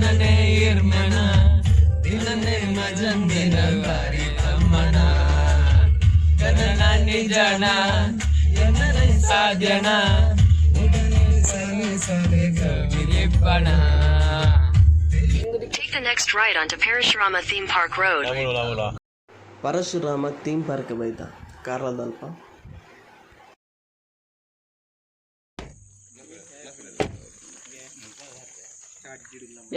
ಜನನೆ ಇರ್ಮನ ದಿನನೆ ಮಜಂದಿನ ಬಾರಿ ತಮ್ಮನ ಕದನ ನಿಜನ ಜನನೆ ಸಾಧ್ಯನ ಸಾಲೆ ಸಾಲೆ ಕವಿಲಿಪ್ಪಣ. Take the next right onto Parashurama Theme Park Road. Parashurama theme park ಬೈದ ಕಾರ್ಲದಲ್ಪ.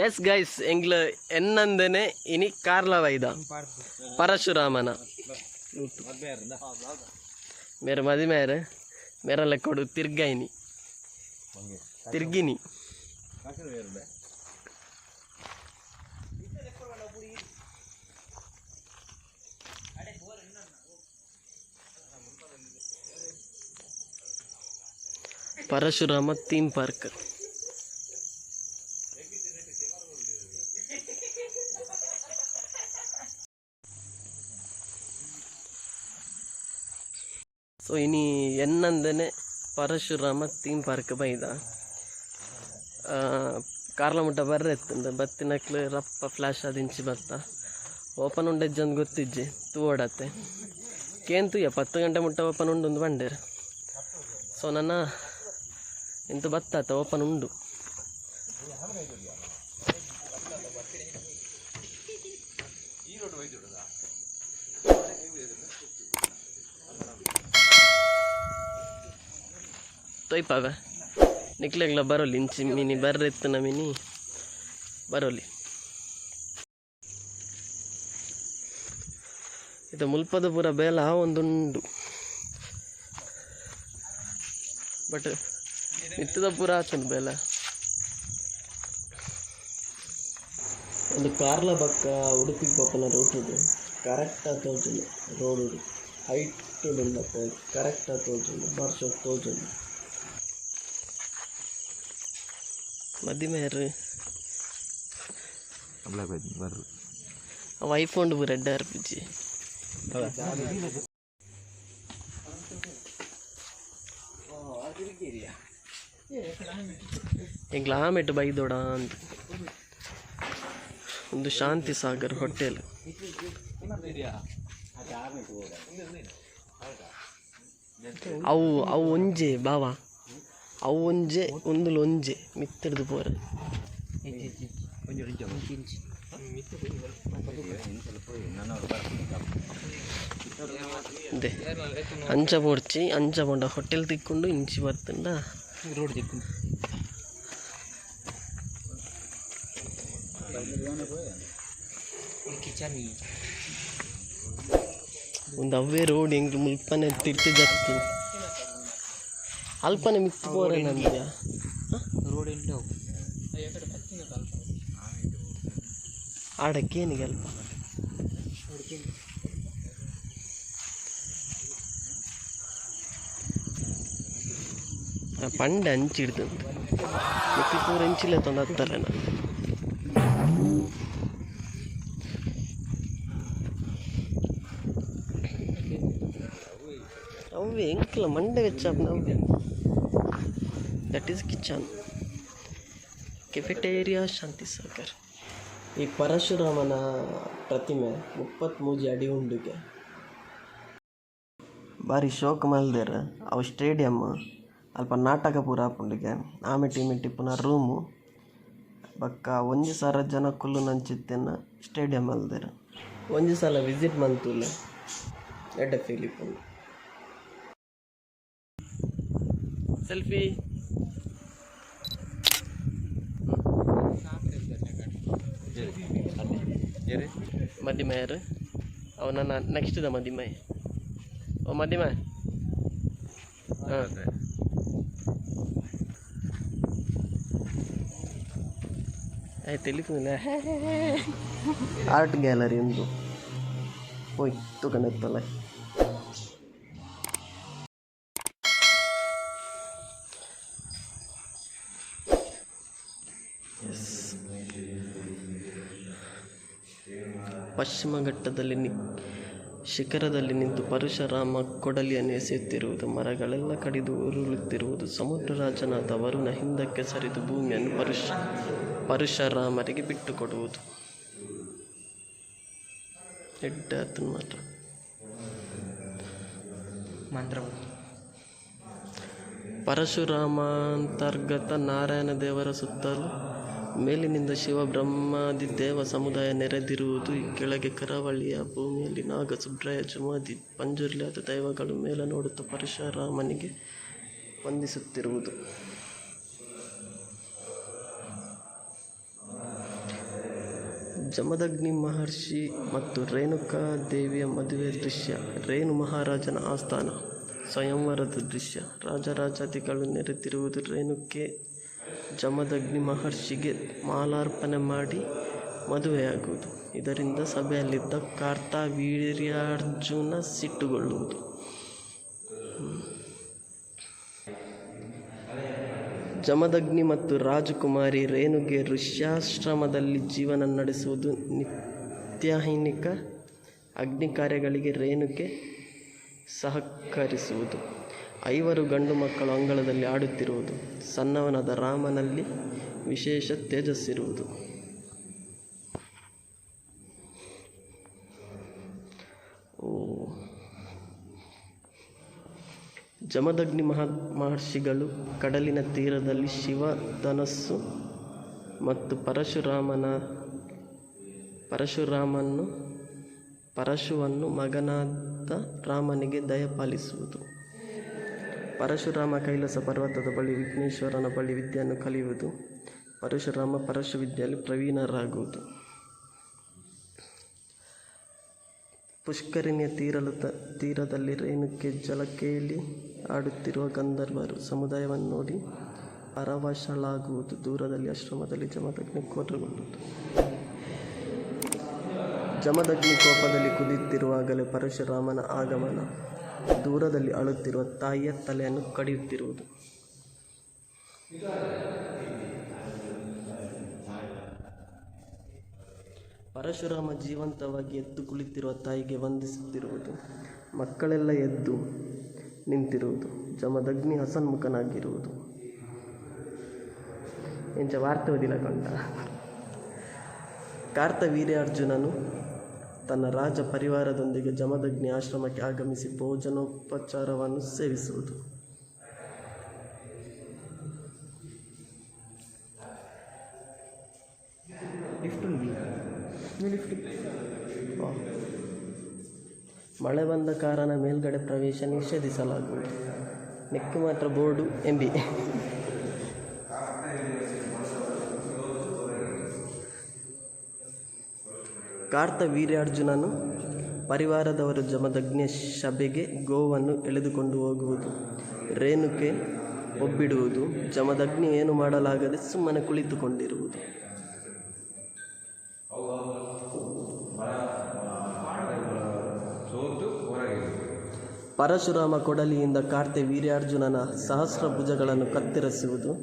ಎಸ್ ಗೈಸ್, ಎಂಗ್ಲ ಎನ್ನಂದನೆ ಇನಿ ಕಾರ್ಲ ಬೈದ ಪರಶುರಾಮನ ಮೇರೆ ಮದಿಮೇರೆ ಮೇರೆಲ್ಲ ಕೊಡು ತಿರ್ಗೈನಿ ತಿರ್ಗಿನಿ. Parashurama theme park. ಸೊ ಇನಿ ಎನ್ನಂದನೆ ಪರಶುರಾಮ ಥೀಮ್ ಪಾರ್ಕ್ ಬೈದ. ಕಾರ್ಲ ಮುಟ್ಟ ಬರ್ರೆ ಎತ್ತಂದ ಬತ್ತಿನಕ್ಲು ರಪ್ಪ ಫ್ಲ್ಯಾಶ್ ಅದಿಂಚಿ ಬತ್ತ ಓಪನ್ ಉಂಡೆಜ್ಜಂದು ಗೊತ್ತಿಜ್ಜಿ ತೂವಡತ್ತೆ ಕೇಂತುಯ್ಯ 10 ಗಂಟೆ ಮುಟ್ಟ ಓಪನ್ ಉಂಡು ಒಂದು ಬಂಡೇರು. ಸೊ ನನ್ನ ಇಂತ ಬತ್ತಾತ ಓಪನ್ ಉಂಡು. ತೊಯ್ಪಾವೆ ನಿಕ್ಲೆಗ್ಲ ಬರೋಲಿ ಇಂಚಿ ಮಿನಿ ಬರ್ರೆತ್ತನ ಮಿನಿ ಬರೋಲಿ. ಇದು ಮುಲ್ಪದ ಪೂರ ಬೇಲ ಒಂದುಂಡು ಬಟ್ ಮಿತ್ತದ ಪೂರ ಆತುಂಡು ಬೇಲ. ಒಂದು ಕಾರ್ಲ ಬಕ್ಕ ಉಡುಪಿ ಪೋಪನ ರೂಟ್ ಕರೆಕ್ಟ್ ತೋಜುಂಡು ರೋಡ್ ಹೈಟ್ ಉಂಡತ್ತೆ ಕರೆಕ್ಟ್ ತೋಜುಂಡು ಬಾರ್ಸೋ ತೋಜುಂಡು. ಮದಿಮೇರು ವೈಫ್ ಉಂಡು ಪೂರ ಎಡ್ಡೆ ಅರ್ಪಿಜಿ. ಎಂಕ್ಲ ಆಮೆಟ್ ಬೈದೋಡ ಅಂತ ಒಂದು ಶಾಂತಿ ಸಾಗರ್ ಹೋಟೆಲ್. ಅವು ಅವು ಒಂಜೆ ಬಾವ ಅವು ಒಂಜೆ ಒಂದುಲು ಒಂಜೆ ಮಿತ್ತಿಡ್ದು ಪೋರ. ಅಂಚ ಪೋಡ್ಚಿ ಅಂಚ ಪೋಂಡ ಹೋಟೆಲ್ ತಿಕ್ಕೊಂಡು ಇಂಚಿ ಬರ್ತುಂಡ ರೋಡ್ ತಿಕ್ಕೊಂಡು ಒಂದು ಅವೇ ರೋಡ್ ಎಂಕ್ ಮುಲ್ಪನೆ ತಿರ್ತಿ ಜತ್ತಿ ಅಲ್ಪನೆ ಮಿತ್ತು ಪೋರೆ ನಂದ್ಯ ರೋಡ್ ಎಂಟು ಆಡಕ್ಕೇನಿಗೆ ಅಲ್ಪ ಪಂಡೆ ಅಂಚಿಡ್ದು ಮಿಕ್ಕಿ ಪೂರ ಇಂಚಿಲ್ಲ ತೊಂದು ಹತ್ತಲ್ಲ ನಾನು. ಅವೇ ಎಂಕ್ಲ ಮಂಡೆ ವೆಚ್ಚಾಪ್ನ ಅವೇ. That is kitchen cafeteria Shanti Sagar. ಈ ಪರಶುರಾಮನ ಪ್ರತಿಮೆ 33 ಅಡಿ ಉಂಡುಗೆ ಬಾರಿ ಶೋಕ್ ಮಲ್ದೆರ್. ಅವು ಸ್ಟೇಡಿಯಮ್ ಅಲ್ಪ ನಾಟಕ ಪೂರ ಆಪುಂಡುಗೆ ಆಮೆಟ್ ಇಮೆಟ್ ಇಪ್ಪುನ ರೂಮು ಬೊಕ್ಕ 1000 ಜನ ಕುಲ್ಲುನಂಚಿತ್ತಿನ ಸ್ಟೇಡಿಯಂ ಮಲ್ದೆರ್. ಒಂಜಿ ಸಲ ವಿಸಿಟ್ ಮಂತುಲೆ ಎಡ್ಡೆ ಫೀಲ್ ಇಪ್ಪುಂಡು. ಸೆಲ್ಫಿ ಮದಿಮಯರು ಅವು ನನ್ನ ನೆಕ್ಸ್ಟ್ the ಮದಿಮಯ. ಓ ಮದಿಮಯ ಹಾಂ ಆಯ್ತು ಎಲ್ಲಿ ಆರ್ಟ್ ಗ್ಯಾಲರಿ ಉಂಟು ಹೋಯ್ ತೂಕಣೆತ್ತಲ್ಲ. ಪಶ್ಚಿಮ ಘಟ್ಟದಲ್ಲಿ ಶಿಖರದಲ್ಲಿ ನಿಂತು ಪರಶುರಾಮ ಕೊಡಲಿಯನ್ನು ಎಸೆಯುತ್ತಿರುವುದು. ಮರಗಳೆಲ್ಲ ಕಡಿದು ಉರುಳುತ್ತಿರುವುದು. ಸಮುದ್ರ ರಾಜನಾದ ವರುಣ ಹಿಂದಕ್ಕೆ ಸರಿದು ಭೂಮಿಯನ್ನು ಪರಶುರಾಮರಿಗೆ ಬಿಟ್ಟುಕೊಡುವುದು. ಎಡ್ಡೆ ಆತುಂಡು ಮಾತ್ರ. ಮಂತ್ರ. ಪರಶುರಾಮಾಂತರ್ಗತ ನಾರಾಯಣ ದೇವರ ಸುತ್ತಲೂ ಮೇಲಿನಿಂದ ಶಿವ ಬ್ರಹ್ಮಾದಿ ದೇವ ಸಮುದಾಯ ನೆರೆದಿರುವುದು. ಕೆಳಗೆ ಕರಾವಳಿಯ ಭೂಮಿಯಲ್ಲಿ ನಾಗ, ಸುಬ್ರಾಯ, ಜುಮಾದಿ, ಪಂಜುರ್ಲಿಯಾದಿ ದೈವಗಳು ಮೇಲ ನೋಡುತ್ತ ಪರಶುರಾಮನಿಗೆ ವಂದಿಸುತ್ತಿರುವುದು. ಜಮದಗ್ನಿ ಮಹರ್ಷಿ ಮತ್ತು ರೇಣುಕಾ ದೇವಿಯ ಮದುವೆಯ ದೃಶ್ಯ. ರೇಣು ಮಹಾರಾಜನ ಆಸ್ಥಾನ. ಸ್ವಯಂವರದ ದೃಶ್ಯ. ರಾಜರಾಜಾದಿಗಳು ನೆರೆದಿರುವುದು. ರೇಣುಕೆ ಜಮದಗ್ನಿ ಮಹರ್ಷಿಗೆ ಮಾಲಾರ್ಪಣೆ ಮಾಡಿ ಮದುವೆಯಾಗುವುದು. ಇದರಿಂದ ಸಭೆಯಲ್ಲಿದ್ದ ಕಾರ್ತವೀರ್ಯಾರ್ಜುನ ಸಿಟ್ಟುಗೊಳ್ಳುವುದು. ಜಮದಗ್ನಿ ಮತ್ತು ರಾಜಕುಮಾರಿ ರೇಣುಕೆ ಋಷ್ಯಾಶ್ರಮದಲ್ಲಿ ಜೀವನ ನಡೆಸುವುದು. ನಿತ್ಯಾಹ್ನಿಕ ಅಗ್ನಿಕಾರ್ಯಗಳಿಗೆ ರೇಣುಕೆ ಸಹಕರಿಸುವುದು. ಐವರು ಗಂಡು ಮಕ್ಕಳು ಅಂಗಳದಲ್ಲಿ ಆಡುತ್ತಿರುವುದು. ಸಣ್ಣವನಾದ ರಾಮನಲ್ಲಿ ವಿಶೇಷ ತೇಜಸ್ಸಿರುವುದು. ಜಮದಗ್ನಿ ಮಹರ್ಷಿಗಳು ಕಡಲಿನ ತೀರದಲ್ಲಿ ಶಿವ ಧನಸ್ಸು ಮತ್ತು ಪರಶುವನ್ನು ಮಗನಾದ ರಾಮನಿಗೆ ದಯಪಾಲಿಸುವುದು. ಪರಶುರಾಮ ಕೈಲಾಸ ಪರ್ವತದ ಬಳಿ ವಿಘ್ನೇಶ್ವರನ ಬಳಿ ವಿದ್ಯೆಯನ್ನು ಕಲಿಯುವುದು. ಪರಶುರಾಮ ಪರಶು ವಿದ್ಯೆಯಲ್ಲಿ ಪ್ರವೀಣರಾಗುವುದು. ಪುಷ್ಕರಿಣಿಯ ತೀರದಲ್ಲಿ ರೇಣುಕೆ ಜಲಕೇಳಿ ಆಡುತ್ತಿರುವ ಗಂಧರ್ವರು ಸಮುದಾಯವನ್ನು ನೋಡಿ ಪರವಶಳಾಗುವುದು. ದೂರದಲ್ಲಿ ಆಶ್ರಮದಲ್ಲಿ ಜಮದಗ್ನಿ ಕ್ರೋಧಗೊಳ್ಳುವುದು. ಜಮದಗ್ನಿ ಕೋಪದಲ್ಲಿ ಕುದಿಯುತ್ತಿರುವಾಗಲೇ ಪರಶುರಾಮನ ಆಗಮನ. ದೂರದಲ್ಲಿ ಅಳುತ್ತಿರುವ ತಾಯಿಯ ತಲೆಯನ್ನು ಕಡಿಯುತ್ತಿರುವುದು. ಪರಶುರಾಮ ಜೀವಂತವಾಗಿ ಎದ್ದು ಕುಳಿತಿರುವ ತಾಯಿಗೆ ವಂದಿಸುತ್ತಿರುವುದು. ಮಕ್ಕಳೆಲ್ಲ ಎದ್ದು ನಿಂತಿರುವುದು. ಜಮದಗ್ನಿ ಹಸನ್ಮುಖನಾಗಿರುವುದು. ಎಂಚ ವಾರ್ತೆ ಓದಿಲಕೊಂಡ. ಕಾರ್ತವೀರ್ಯಾರ್ಜುನನು ತನ್ನ ರಾಜ ಪರಿವಾರದೊಂದಿಗೆ ಜಮದಗ್ನಿ ಆಶ್ರಮಕ್ಕೆ ಆಗಮಿಸಿ ಭೋಜನೋಪಚಾರವನ್ನು ಸೇವಿಸುವುದು. ಮಳೆ ಬಂದ ಕಾರಣ ಮೇಲ್ಗಡೆ ಪ್ರವೇಶ ನಿಷೇಧಿಸಲಾಗುವುದು. ನೆಕ್ಕು ಮಾತ್ರ ಬೋರ್ಡು ಎಂಬಿ. ಕಾರ್ತವೀರ್ಯಾರ್ಜುನನು ಪರಿವಾರದವರು ಜಮದಗ್ನಿಯ ಸಭೆಗೆ ಗೋವನ್ನು ಎಳೆದುಕೊಂಡು ಹೋಗುವುದು. ರೇಣುಕೆ ಬೊಬ್ಬಿಡುವುದು. ಜಮದಗ್ನಿ ಏನೂ ಮಾಡಲಾಗದೆ ಸುಮ್ಮನೆ ಕುಳಿತುಕೊಂಡಿರುವುದು. ಪರಶುರಾಮ ಕೊಡಲಿಯಿಂದ ಕಾರ್ತವೀರ್ಯಾರ್ಜುನನ ಸಹಸ್ರ ಭುಜಗಳನ್ನು ಕತ್ತರಿಸುವುದು.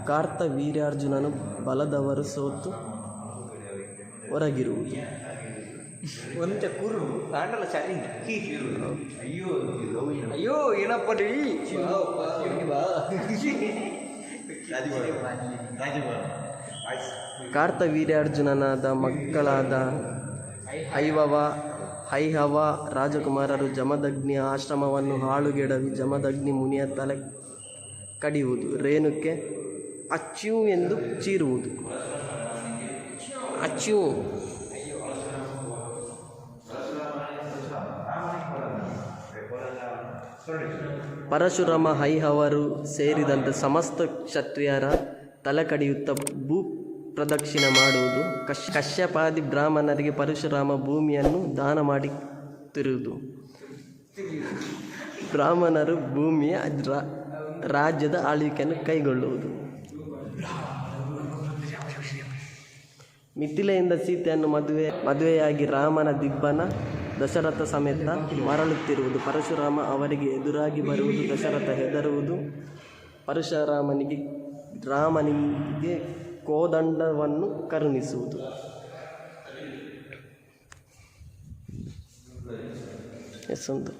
ಕಾರ್ತವೀರ್ಯಾರ್ಜುನನು ಬಲದವರು ಸೋತು ಹೊರಗಿರುವುದು. ಒಂತೆ ಕುರು ಆಂಡಲ ಸರಿ. ಅಯ್ಯೋ ಏನಪ್ಪ ರೀ. ಕಾರ್ತವೀರ್ಯಾರ್ಜುನನಾದ ಮಕ್ಕಳಾದ ಹೈಹವ ರಾಜಕುಮಾರರು ಜಮದಗ್ನಿಯ ಆಶ್ರಮವನ್ನು ಹಾಳುಗೆಡವಿ ಜಮದಗ್ನಿ ಮುನಿಯ ತಲೆ ಕಡಿಯುವುದು. ರೇಣುಕೆ ಅಚ್ಯೂ ಎಂದು ಚೀರುವುದು. ಅಚ್ಯೂ. ಪರಶುರಾಮ ಹೈಹವರು ಸೇರಿದಂತೆ ಸಮಸ್ತ ಕ್ಷತ್ರಿಯರ ತಲೆ ಕಡಿಯುತ್ತ ಭೂ ಪ್ರದಕ್ಷಿಣೆ ಮಾಡುವುದು. ಕಶ್ಯಪಾದಿ ಬ್ರಾಹ್ಮಣರಿಗೆ ಪರಶುರಾಮ ಭೂಮಿಯನ್ನು ದಾನ ಮಾಡುತ್ತಿರುವುದು. ಬ್ರಾಹ್ಮಣರು ಭೂಮಿಯ ರಾಜ್ಯದ ಆಳ್ವಿಕೆಯನ್ನು ಕೈಗೊಳ್ಳುವುದು. ಮಿಥಿಲೆಯಿಂದ ಸೀತೆಯನ್ನು ಮದುವೆಯಾಗಿ ರಾಮನ ದಿಬ್ಬಣ ದಶರಥ ಸಮೇತ ಮರಳುತ್ತಿರುವುದು. ಪರಶುರಾಮ ಅವರಿಗೆ ಎದುರಾಗಿ ಬರುವುದು. ದಶರಥ ಹೆದರುವುದು. ಪರಶುರಾಮನಿಗೆ ರಾಮನಿಗೆ ಕೋದಂಡವನ್ನು ಕರುಣಿಸುವುದು. ಎಸ್ ಉಂದು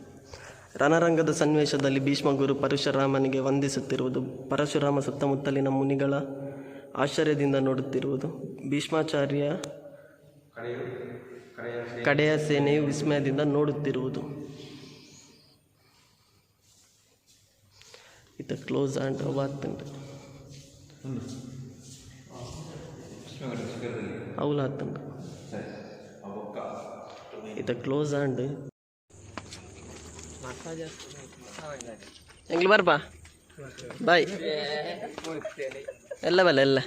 ರಣರಂಗದ ಸನ್ನಿವೇಶದಲ್ಲಿ ಭೀಷ್ಮ ಗುರು ಪರಶುರಾಮನಿಗೆ ವಂದಿಸುತ್ತಿರುವುದು, ಪರಶುರಾಮ ಸುತ್ತಮುತ್ತಲಿನ ಮುನಿಗಳ ಆಶ್ಚರ್ಯದಿಂದ ನೋಡುತ್ತಿರುವುದು, ಭೀಷ್ಮಾಚಾರ್ಯ ಕಡೆಯ ಸೇನೆಯು ವಿಸ್ಮಯದಿಂದ ನೋಡುತ್ತಿರುವುದು. ಇತ್ತ ಕ್ಲೋಸ್ ಆಂಡ್ ಅವಾತುಂಡು ಅವುಲ ಆತುಂಡು ಇತ್ತ ಕ್ಲೋಸ್ ಆಂಡ್. ಎಂಗ್ಲು ಬರ್ಪಾ ಬಾಯ್ ಎಲ್ಲ ಬಲ್ಲ ಎಲ್ಲ.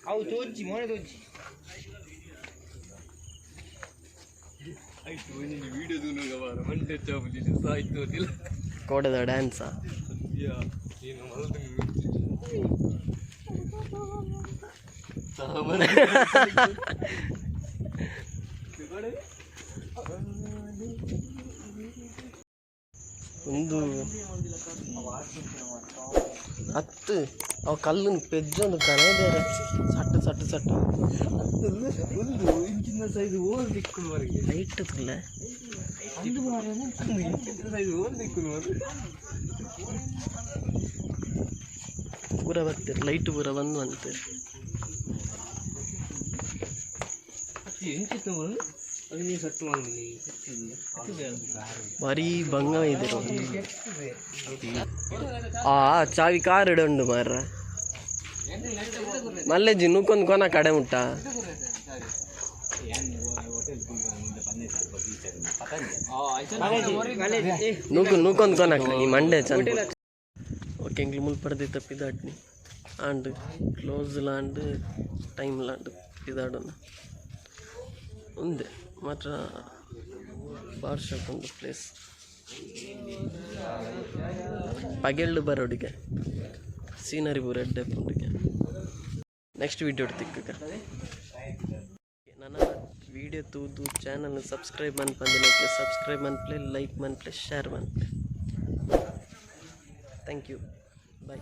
ಅವು ತೋಜಿ ಮೋನೆ ತೋಜಿ. ಕೋಡೆದ ಡ್ಯಾನ್ಸಾ? ಒಂದು ಹತ್ತು ಅವು ಕಲ್ಲುನ್ ಪೆಜ್ಜೊಂದು ಕಣೆ ಸಟ್ಟು ಸಟ್ಟು ಸಟ್ಟು. ಒಂದು ಇಂಚಿನ ಸೈಜ್ ಓಲ್ ದಿಕ್ಕುನು ಹೊರಗೆ. ಲೈಟ್ ತುಲ್ಲ. ಇಂಚಿನ ಸೈಜ್ ಓಲ್ ದಿಕ್ಕುನು. ಪೂರ ಬರ್ತೀರಿ, ಲೈಟ್ ಪೂರ ಬಂದು ಅಂತೀರಿ. ಭಾರಿ ಬಂಗ ಇದಿರು. ಆ ಚಾವಿ ಕಾರ್ ಇಡುಂಡು ಮಾರ್ರ. ಮಲ್ಲೆಜ್ಜಿ ನೂಕೊಂದು ಕೊನ ಕಡೆ ಮುಟ್ಟ. ನೂಕು ನೂಕೊಂದು ಕೊನಕ ಈ ಮಂಡೆ ಚಂದ. ಓಕೆ, ಎಂಗ್ಲು ಮುಲ್ಪರ್ದಿ ತಪ್ಪಿದಾಡ್ನಿ ಆಂಡ್ ಕ್ಲೋಸ್ ಲಾಂಡ್ ಟೈಮ್ ಲಾಂಡ್ ಪಿದಾಡುನ ಉಂದೆ ಮಾತ್ರ ಬಾರ್ ಶಾಪ್ ಒಂದು ಪ್ಲೇಸ್. ಪಗೆಲ್ಡು ಬರೋಡಿಗೆ ಸೀನರಿ ಪೂರ ಎಡ್ಡೆ ಪುಂಡಿಗೆ. ನೆಕ್ಸ್ಟ್ ವೀಡಿಯೋ ತಿಕ್ಕಗ. ನನ್ನ ವೀಡಿಯೋ ತೂದು ಚಾನಲ್ ಸಬ್ಸ್ಕ್ರೈಬ್ ಮನ್ಪಂದಿನಕ್ಕೆ ಸಬ್ಸ್ಕ್ರೈಬ್ ಮನ್ಪ್ಲೆ, ಲೈಕ್ ಮನ್ಪ್ಲೆ, ಶೇರ್ ಮನ್ಪ್ಲೆ. Thank you, bye.